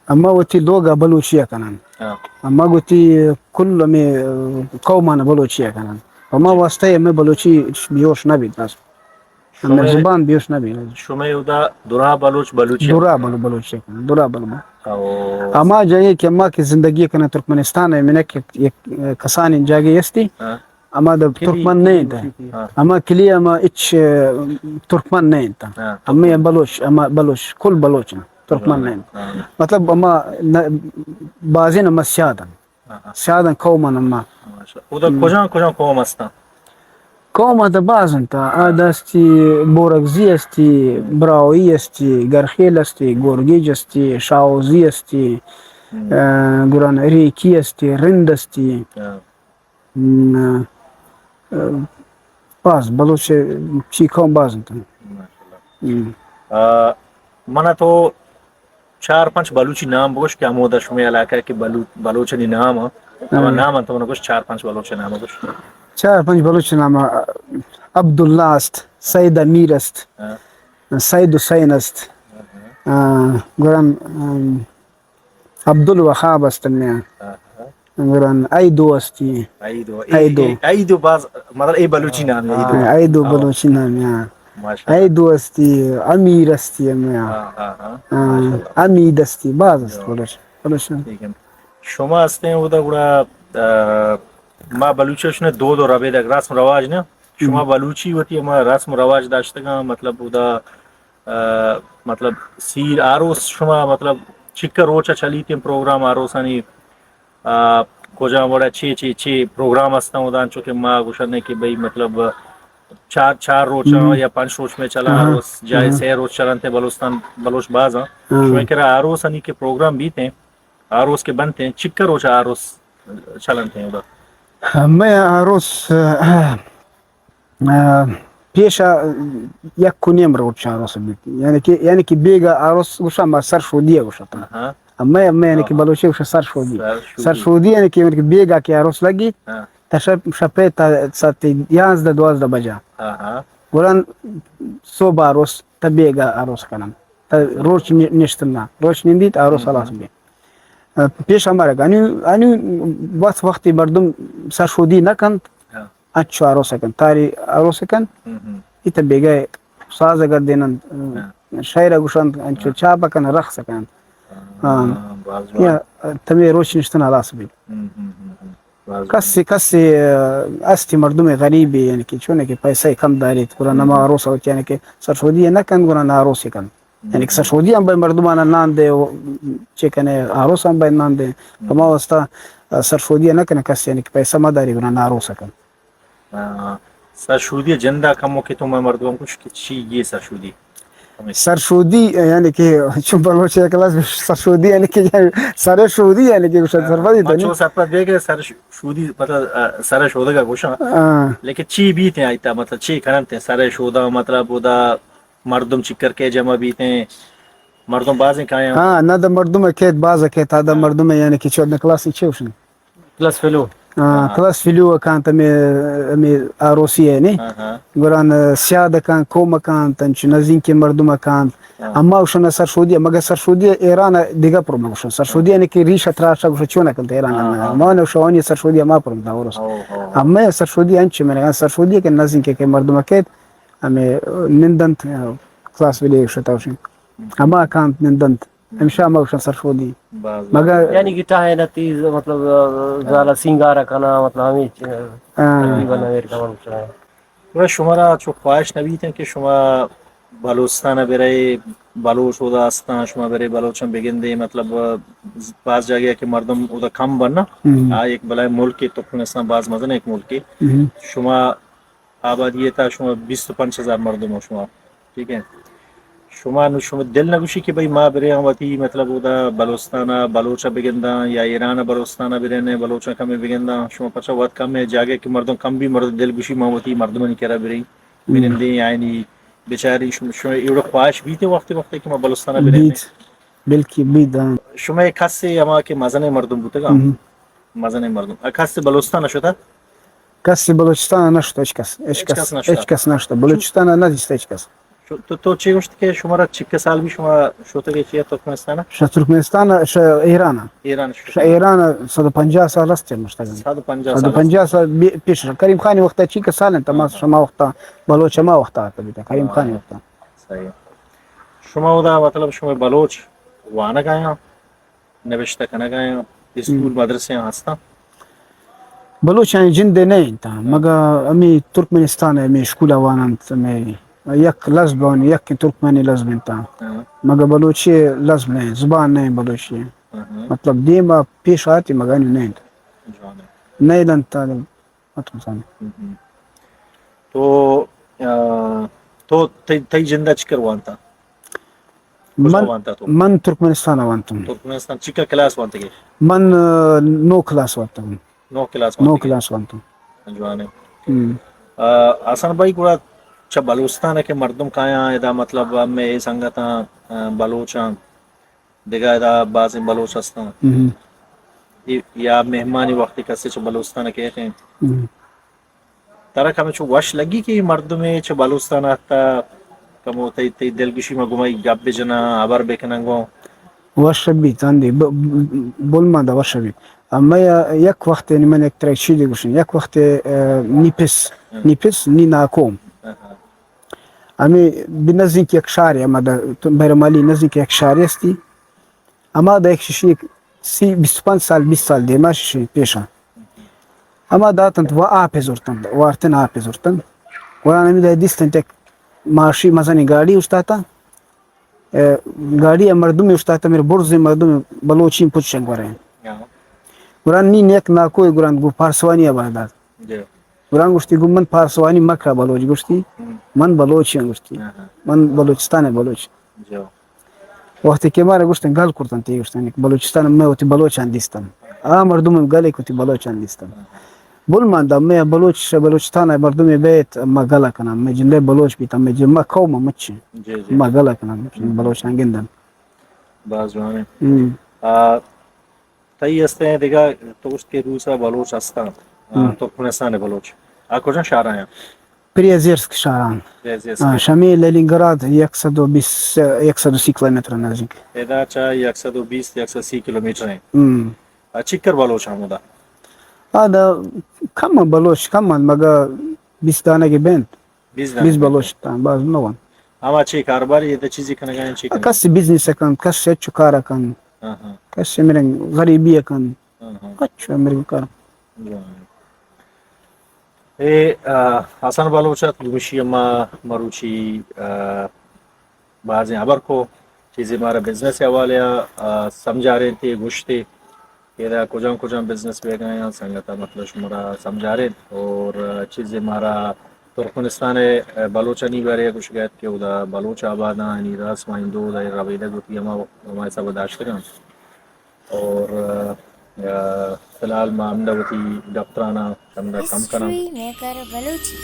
اما وتی لوگ ءَ بلوچی ءَ کنن۔ ہاں۔ اما گوتی کل ہمیں، آ، قومان بلوچی ءَ کنن۔ اما واسطہ ہمیں بلوچی بیوش نہ بیت بس۔ ہمیں شمئے زبان بیوش نہ بیت۔ شمئے ادا درا بلوچ بلوچی ءَ درا کنن؟ بلو-، بلوچی ءَ کنن۔ درا بلو-، او۔ اما جائے کہ اما کہ زندگی کنن ترکمنستان ءَ، منک یک، یک کسانی جاگہ استی۔ ہاں۔ اما د کلی۔ ترکمن نہ انت۔ ہاں۔ اما کلی اما اچ، آ، ترکمن نہ انت۔ ہاں، اما ترکمن۔ بلوچ، اما بلوچ، کل بلوچ انت۔ ترکمن نہ انت۔ ہاں۔ مطلب اما نہ، بازین اما سیاد انت۔ ہاں، ہاں۔ سیاد انت قوم انت اما۔ ماشاءاللہ۔ ادا ہم۔ کجا کجا قوم استاں؟ قوم انت باز انت۔ ہاں۔ آ دستی بورگزی استی، ہم۔ براہوئی استی، گرخیل استی، گورگیج استی، شاہوزی استی، ہم۔ آ، گران ریکی استی، رند استی۔ ہاں۔ ہم، آ، باز بلوچ چی قوم باز انت۔ ماشاءاللہ۔ ہم۔ آ، منا تو چار پنچ بلوچی نام بگوش کہ ہمودا شمئے علاقہ کہ بلو-، بلوچانی نام ہاں۔ ہما ہاں۔ نام انت، منا گوش چار پنچ بلوچ نام بگوش۔ چار پنچ بلوچ نام، آ، عبداللہ است، سید امیر است، ہاں۔ سید حسین است، ہاں۔ آ، گڑا، آ، عبدالوہاب است میا۔ آہا۔ گڑا ایدو استی۔ ایدو۔ اے، ایدو۔ اے، ایدو باز، مطلب، اے بلوچی نام ہے، ایدو۔ ہاں، ایدو ہاں۔ بلوچی نام ہے، ہاں۔ ماشاءاللہ۔ ایدو استی، امیر استی میا۔ ہاں، ہاں، ہاں۔ ہاں، ماشاءاللہ۔ حمید استی، باز است جو۔ بلوچ، بلوچ نام۔ ٹھیک ہے۔ شما استیں ادا گڑا، آ، ما بلوچ شنے دود و ربیدگ، رسم رواج نا۔ شما ہم۔ بلوچی وتی ہما رسم رواج داشتگاں، مطلب، ادا آ، مطلب، سیر آروس شما، مطلب، چکہ روچ ءَ چلیتیں پروگرام آروسانی، آ، کجام وڑ ءَ چے، چے، چے پروگرام استاں ادا، چو کہ ما گوشنے کہ بھئی، مطلب، چار، چار روچ ہم۔ یا پنچ روچ میں چلا ہاں۔ آروس، جائے ہاں۔ سے روچ چلنتے بلوچستان، بلوچ بازاں۔ ہاں۔ شما کرا آروسانی کہ پروگرام بیتیں، آروس کہ بنتیں، چکہ روچ ءَ آروس چلنتیں ادا؟ ہمے آروس، آ، پیش ءَ یک و نیم روچ آروس بیت۔ یعنی کہ، یعنی کہ بیگا آروس گوشاں ما سرشودی ءَ گوشتاں۔ ہاں۔ ہمے، ہمے یعنی کہ ہاں۔ بلوچی گوشاں سرشودی۔ سرشودی۔ سرشودی یعنی کہ، یعنی کہ بیگا کہ آروس لگیت، ہاں۔ تا شپ، شپے تا ساعت یازدہ دوازدہ بجا۔ ہاں، ہاں۔ گڑا صبح آروس تا بیگا آروس کنن۔ تا روچ نی-، نشتن نا۔ روچ نندیت، آروس ہلاس بیت۔ پیش ہمارا انو، انو وقت وقتی مردم سرشودی نہ کنت، ہاں۔ انچو آروس کنت، تاری آروس کنت، ہم، ہم۔ ایت بیگہ ساز اگر دیننت، ہاں۔ شعر گوشنت، انچو ہاں۔ چاپ کنت، رقص کنت۔ ہاں۔ ہاں، باز جوان۔ یا تمے روچ نشتن ہلاس بیت۔ ہم، ہم، ہم، ہم۔ باز کسی، جوان۔ کسی، آ، استی مردم غریبی، یعنی کہ چونے کہ پیسہ کم داریت، گڑا ہم، نما ہم۔ آروس ہوت، یعنی کہ سرشودی نہ کنت، گڑا نہ آروس کنت۔ یعنی کہ سرشودی ہم بھئی مردمانا نان دے، و چے کنے آروس ہم بھئی نان دے۔ ہما واسطہ، آ، سرشودی نہ کنے کس، یعنی کہ پیسہ مہ داری گڑا نہ آروس کن۔ آ، سرشودی جندا کمو کہ تو میں مردم کش کہ چی یہ سرشودی؟ سرشودی یعنی کہ چون بلوچ کلاس سرشودی یعنی کہ سر شودی یعنی کہ سرپدی تنی۔ چو سرپد دے کہ سر شودی، مطلب، آ، سر شودگا گوشاں۔ ہاں۔ لیکن چی بیت ہیں آئیتا، مطلب، چی کننت ہیں سر شودا، مطلب، ادا مردم چکر کے جمع بیتیں، مردم بازیں کایاں۔ ہاں، نہ دا مردم کیت، باز کیت، دا ہاں۔ مردم یعنی کہ چود کلاس چے وشن؟ کلاس فیلو۔ ہاں، ہاں۔ کلاس فیلو کانت ہمیں، ہمیں آروسی ہے نی۔ ہاں، ہاں۔ گران سیاد کان، قوم کان، تنچ نزین کے مردم کان۔ ہاں۔ اما وشن سرشودی، مگر سرشودی ایران دیگا پر مگوشن۔ سرشودی ہاں۔ یعنی کہ ریش تراشا گوشن چون کنت ایران ہاں، میں۔ ہاں۔ ما نہ وشوانی سرشودی اما پر دا آروس۔ ہاں، ہاں، ہاں۔ اما سرشودی انچ میں سرشودی کہ نزین کے، کے مردم کیت۔ ہمے نندنت، کلاس ویلے شتاوشن۔ ہما کانت نندنت۔ ہمیشہ ہما گوشن سرشودی۔ باز، مگر باز۔ یعنی کہ ٹاہے نہ تیز، مطلب، زالا سینگارا کنا، مطلب، ہمیں چ-، ہاں۔ تقریباً ہمیں کمن چاہے۔ گڑا شمارا چو خواہش نہ بیت کہ شما بلوچستان برے، بلوچ اودا استاں، شما برے بلوچاں بگندے، مطلب، باز جاگہ کہ مردم اودا کم بننا، ہم۔ آ ایک بلائیں ملک، ترکمنستان باز مزن ایک ملک۔ ہم۔ شما آبادی تا شما بیست و پنچ ہزار مردم ہو شما، ٹھیک ہے۔ شما نو شما دل نہ گوشی کہ بھئی ما برے ہم وتی مطلب اودا بلوچستان بلوچ بگنداں یا ایران بلوچستان برے نے بلوچاں کمے بگنداں، شما پچا وت کم ہے جاگہ کہ مردم کم بھی مردم دل گوشی ما وتی مردمانی کرا برے، ہم۔ بنندے یعنی بیچاری شما، شما ایوڑا خواہش بیتے وقت وقت کہ ما بلوچستان برے نے؟ بیت، بلکہ بیت، ہاں۔ شما کسے ہما کہ مزن مردم بوتگا؟ ہم۔ مزنیں مردم۔ ء کس بلوچستان ء شتہ؟ کس بلوچستان ء نہ شتہ، ہچ کس، ہچ ہچ کس، کس نہ شتہ۔ ہچ کس نہ شتہ۔ بلوچستان ء نہ دیستہ ہچ کس۔ تو، تو چی گوشت کہ شمارا چکہ سال بی شما شوتگے چیا ترکمنستان؟ شہ ترکمنستان، شہ ایران۔ ایران شوتگے؟ شہ ایران صد و پنجاہ سال است مشتگن۔ صد و پنجاہ سال؟ صد و پنجاہ سال بی-، پیش کریم خانی وقتا چکہ سال انت، ما شما وقتا بلوچ ما وقتا آتا بیتا، کریم خانی وقتا۔ صحیح۔ شما ادا مطلب شما بلوچ وانگ آیا؟ نبشتہ کنگ ء آں، اسکول مدرسے آں ہستاں؟ بلوچانی جندے نہ انت، مگہ ہمے ترکمنستان ء ہمے اسکول ء واننت، ہمے یک لزب آں، یک ترکمنی لزب انت، مگہ بلوچی لزب نہ انت، زبان نہ انت بلوچی۔ مطلب دیم ء پیش آتی مگہ نہ انت۔ نہ دنت۔ مطلب زاناں۔ تو، آ، تو تئی، تئی جند ء چکر وانتا؟ کجا من، وانتا تو؟ من ترکمنستان ء وانتم۔ ترکمنستان چکا کلاس وانتگے؟ من، آ، نو کلاس وانتم۔ نو کلاس نو وانتگے؟ کلاس وانتم۔ جوان ہے۔ آ، حسن بھائی گڑا چہ بلوچستان ء کہ مردم کایاں ادا مطلب ہمے سنگتاں، آ، بلوچاں دگہ ادا بازیں بلوچ ہستاں۔ یا مہمانی وقتی کسے چہ بلوچستان ء کیت انت۔ ترا کمے چو وش لگی کہ مردمے چہ بلوچستان ء اتکا کمو تئی، تئی دلگوشی ما گمائی گپ بجناں، ہبر بکناں گوں؟ وش بیت، ہندی ب-، ب-، بل مان دا وش بیت۔ اما یک وقت یعنی من یک ترا چیزے گوشن، یک وقت، آ، نی پس، نی پس، نی ناکو۔ ہمے بہ نزیک یک شہرے، ہما دا تو بیرمالی نزیک یک شہرے استی۔ ہما دا یک ششی سی، بیست و پنچ سال، بیست سال دیما ششی پیشا۔ ہما داتنت و آپے زرتنت، وارتن آپے زرتنت۔ گڑا ہمے دا دیستنت یک ماشی مزنی گاڑی اوشتاتا۔ اے، گاڑی ء مردمے اوشتاتا، میرے برزیں مردم بلوچی پچ گورے۔ گڑا نی نیک ناکو گڑا گو پارسوانی آباد دات۔ گڑا گوشتی، گوں من پارسوانی مکہ بلوچ گوشتی، من بلوچی آں گوشتی، من بلوچستان ء بلوچ۔ وقتی کہ مارا گوشتن گل کرتن، تی گوشتن کہ بلوچستان میں وتی بلوچان دیستن۔ آ مردم گلے کتی بلوچان دیستن۔ بل مان دا میں بلوچ، بلوچستان ء مردم بیت، ما گل کنم، میں جندے بلوچ بیتم، میں جن-، ما قوم مچ، ما گل کنم، بلوچان گندن۔ باز جوان ہے۔ آ، تئی ہستیں دگہ، تو گوشت کہ روس ء بلوچ ہستاں، آ، ترکمنستان ء بلوچ۔ آ کجا شہر آیاں؟ پریازیرسک شہر آں۔ پریازیرسک۔ آ، شمی لینینگراد یک سد و بیست، یک سد و سی کلومیٹر نزدیک۔ ادا چا یک سد و بیست، یک سد و سی کلومیٹر ہیں۔ آ، چکر بلوچ ہمودا؟ آ، دا کم بلوچ، کم انت، مگہ بیست دانگے بنت۔ بیست دانگے بیست بلوچ تاں، باز نہ وان۔ ہما چی کاروباری ہے، چیزی کنگا ہیں، چی کنگا؟ کس بزنس کن، کس چو کار کن، کس مرنگ غریبی کن۔ اچھا، مرنگ کار۔ اے، آ، حسن بلوچ ات، گوشی ما مروچی، آ، بازیں ہبر کو، چیزے مارا بزنس حوالے آ، آ، سمجھارینتے، گوشتے۔ ادا کجام کجام بزنس بیگا آں، سنگتا مطلب شمارا سمجھارینت اور چیزے مارا ترکمنستان ء بلوچانی بارے ء گوشگ ء ات کہ اودا بلوچ آباداں، یعنی رسم آئین دود ء ربیدگ وتی ہما، ہما حساب ء داشتگاں۔ اور، آ، فی الحال ما ہمدا وتی دفتراناں چندہ کم کناں۔ ہسٹری میکر بلوچی۔